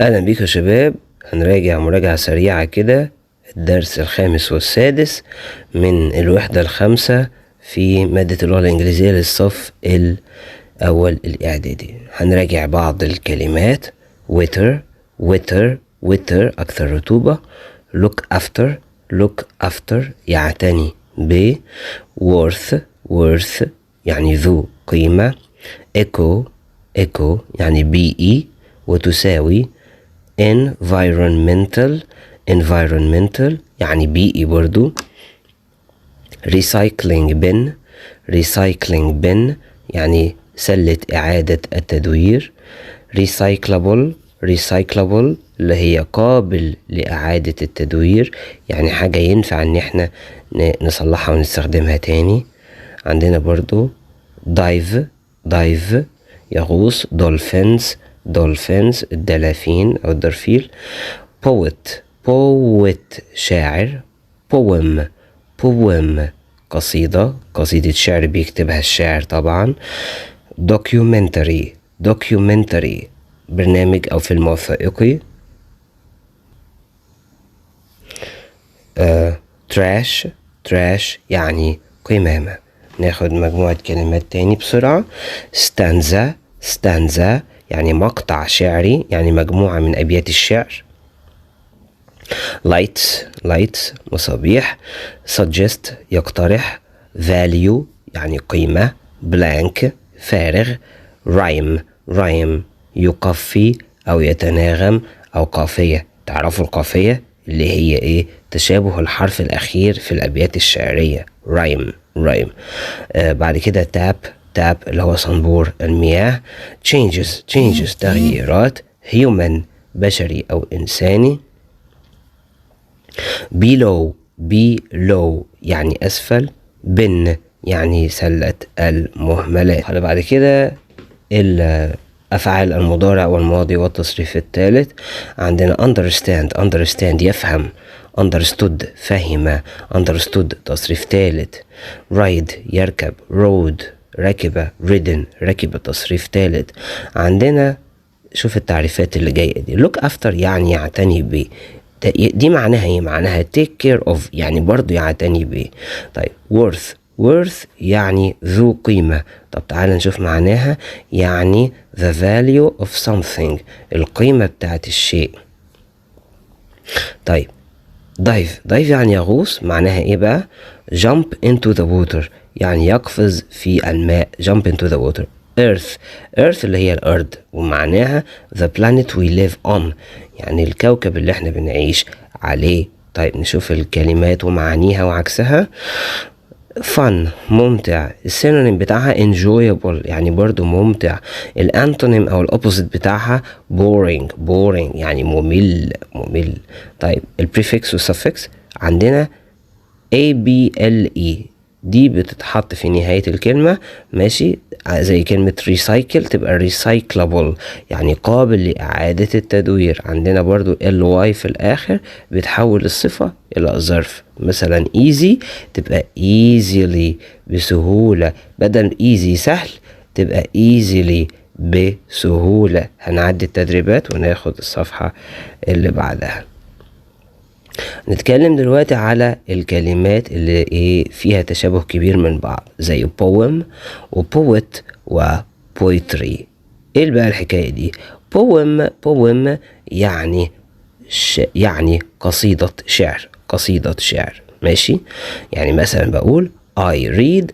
أهلا بيكم يا شباب. هنراجع مراجعة سريعة كده الدرس الخامس والسادس من الوحدة الخامسة في مادة اللغة الإنجليزية للصف الأول الإعدادي. هنراجع بعض الكلمات: wetter، wetter، wetter أكثر رطوبة، look after، look after يعتني ب، worth، worth يعني ذو قيمة، eco، eco يعني بيئي وتساوي environmental، environmental يعني بيئي برضو، recycling bin، recycling bin يعني سلة إعادة التدوير، recyclable، recyclable اللي هي قابل لإعادة التدوير، يعني حاجة ينفع إن احنا نصلحها ونستخدمها تاني. عندنا برضو dive، dive يغوص، dolphins، dolphins الدلافين أو الدرفيل، poet، poet شاعر، poem، poem قصيدة، قصيدة شعر بيكتبها الشاعر طبعا، documentary، documentary برنامج أو فيلم وثائقي، trash، trash يعني قمامة. ناخد مجموعة كلمات تاني بسرعة: stanza، stanza يعني مقطع شعري، يعني مجموعة من أبيات الشعر، lights، lights مصابيح، suggest يقترح، value يعني قيمة، blank فارغ، rhyme، rhyme يقفي أو يتناغم أو قافية. تعرفوا القافية اللي هي إيه؟ تشابه الحرف الأخير في الأبيات الشعرية، rhyme، rhyme. بعد كده tap، tap اللي هو صنبور المياه، changes، changes تغييرات، human بشري أو إنساني، below، below يعني أسفل، bin يعني سلة المهملات. على بعد كده الأفعال المضارع والماضي والتصريف الثالث. عندنا understand، understand يفهم، understood فهم، understood تصريف ثالث، ride يركب، rode ركب، ridden ركب تصريف ثالث. عندنا شوف التعريفات اللي جاية دي: look after يعني يعتني ب، دي معناها ايه؟ معناها take care of يعني برضو يعتني ب. طيب worth، worth يعني ذو قيمة. طب تعال نشوف معناها، يعني the value of something القيمة بتاعت الشيء. طيب dive، dive يعني يغوص، معناها ايه بقى؟ jump into the water يعني يقفز في الماء، jump into the water. earth، earth اللي هي الأرض، ومعناها the planet we live on يعني الكوكب اللي احنا بنعيش عليه. طيب نشوف الكلمات ومعانيها وعكسها. fun ممتع، ال synonym بتاعها enjoyable يعني برضو ممتع، ال antonym او ال opposite بتاعها boring، boring يعني ممل، ممل. طيب ال prefix وال suffix عندنا A B L E دي بتتحط في نهاية الكلمة، ماشي، زي كلمة recycle تبقى recyclable يعني قابل لإعادة التدوير. عندنا برضو ال Y في الآخر بتحول الصفة إلى ظرف، مثلا easy تبقى easily بسهولة، بدل easy سهل تبقى easily بسهولة. هنعدي التدريبات وناخد الصفحة اللي بعدها. نتكلم دلوقتي على الكلمات اللي ايه فيها تشابه كبير من بعض، زي poem و poet و poetry. ايه بقى الحكاية دي؟ poem، poem يعني يعني قصيدة شعر، قصيدة شعر، ماشي. يعني مثلا بقول I read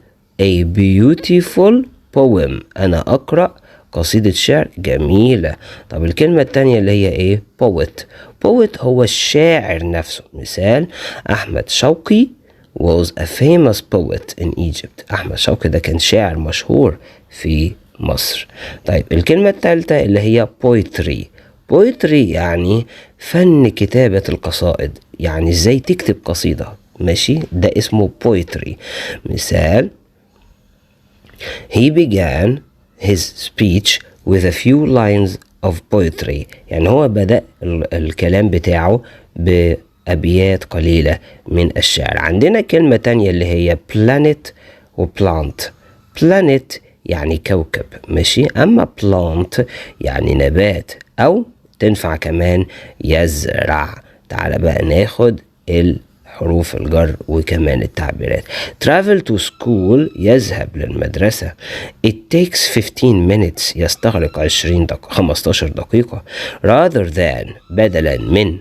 a beautiful poem، أنا أقرأ قصيدة شعر جميلة. طب الكلمة التانية اللي هي ايه؟ poet، poet هو الشاعر نفسه. مثال أحمد شوقي was a famous poet in Egypt، أحمد شوقي ده كان شاعر مشهور في مصر. طيب الكلمة التالتة اللي هي poetry، poetry يعني فن كتابة القصائد، يعني ازاي تكتب قصيدة، ماشي، ده اسمه poetry. مثال he began his speech with a few lines of poetry، يعني هو بدأ الكلام بتاعه بأبيات قليلة من الشعر. عندنا كلمة تانية اللي هي planet و plant. planet يعني كوكب، ماشي، أما plant يعني نبات أو تنفع كمان يزرع. تعال بقى ناخد الحروف الجر وكمان التعبيرات. travel to school يذهب للمدرسة. it takes 15 minutes يستغرق 20 دقيقة 15 دقيقة. rather than بدلا من.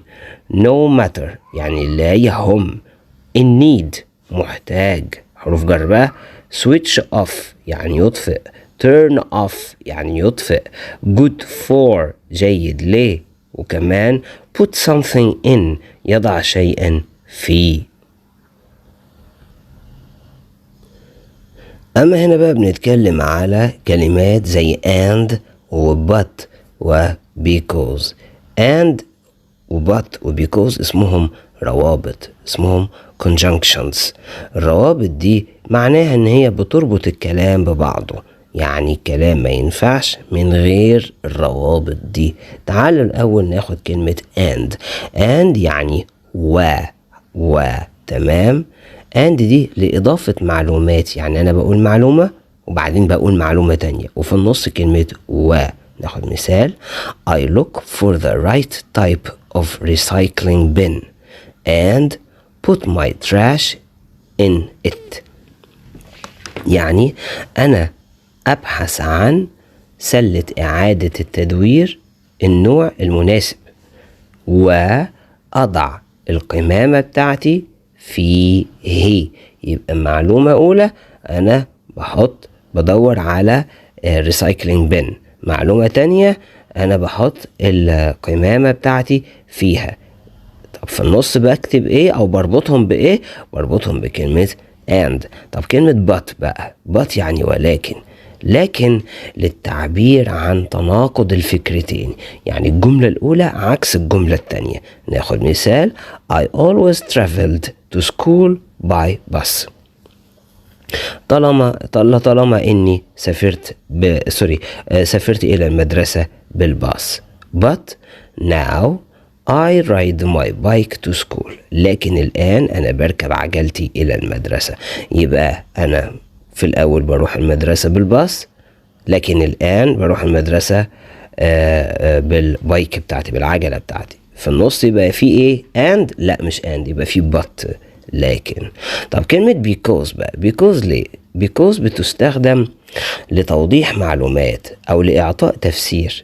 no matter يعني لا يهم. in need محتاج. حروف جر بقى. switch off يعني يطفئ. turn off يعني يطفئ. good for جيد ليه. وكمان put something in يضع شيئا فيه. أما هنا بقى بنتكلم على كلمات زي and و but و because. and و but و because اسمهم روابط، اسمهم conjunctions. الروابط دي معناها إن هي بتربط الكلام ببعضه، يعني الكلام ما ينفعش من غير الروابط دي. تعالوا الأول ناخد كلمة and. and يعني و و تمام. and دي لإضافة معلومات، يعني أنا بقول معلومة وبعدين بقول معلومة تانية وفي النص كلمة و. ناخد مثال: I look for the right type of recycling bin and put my trash in it. يعني أنا أبحث عن سلة إعادة التدوير النوع المناسب وأضع القمامة بتاعتي فيه. يبقى معلومة أولى أنا بحط بدور على recycling bin. معلومة تانية أنا بحط القمامة بتاعتي فيها. طب في النص بكتب إيه أو بربطهم بإيه؟ بربطهم بكلمة and. طب كلمة but بقى، but يعني ولكن، لكن للتعبير عن تناقض الفكرتين، يعني الجملة الأولى عكس الجملة الثانية. ناخد مثال: I always traveled to school by bus. طالما إني سافرت سافرت إلى المدرسة بالباص. But now I ride my bike to school. لكن الآن أنا بركب عجلتي إلى المدرسة. يبقى أنا في الأول بروح المدرسة بالباص، لكن الآن بروح المدرسة بالبايك بتاعتي، بالعجلة بتاعتي. في النص يبقى في إيه؟ and؟ لا مش and، يبقى في but، لكن. طب كلمة because بقى، because ليه؟ because بتستخدم لتوضيح معلومات أو لإعطاء تفسير،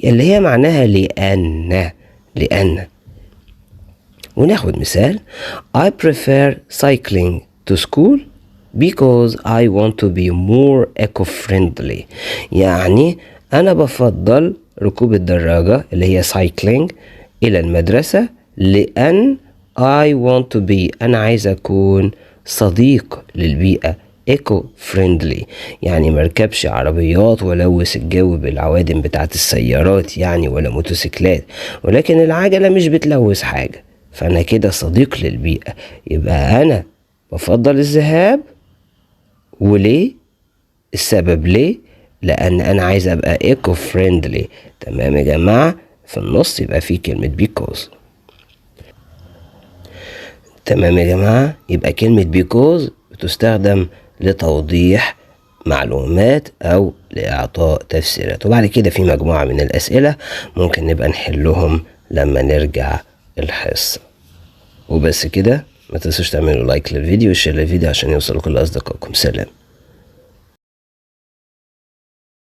اللي هي معناها لأن. لأن. وناخد مثال: I prefer cycling to school because I want to be more eco-friendly. يعني أنا بفضل ركوب الدراجة اللي هي cycling إلى المدرسة لأن I want to be، أنا عايز أكون صديق للبيئة، eco-friendly، يعني مركبش عربيات ولوث الجو بالعوادم بتاعت السيارات يعني ولا موتوسيكلات، ولكن العجلة مش بتلوث حاجة، فأنا كده صديق للبيئة. يبقى أنا بفضل الذهاب، وليه؟ السبب ليه؟ لأن أنا عايز أبقى eco-friendly. تمام يا جماعة؟ في النص يبقى في كلمة because. تمام يا جماعة؟ يبقى كلمة because بتستخدم لتوضيح معلومات أو لإعطاء تفسيرات. وبعد كده في مجموعة من الأسئلة ممكن نبقى نحلهم لما نرجع الحصة. وبس كده، ما تنسوش تعملوا like للفيديو و share للفيديو عشان يوصل لكل أصدقائكم. سلام.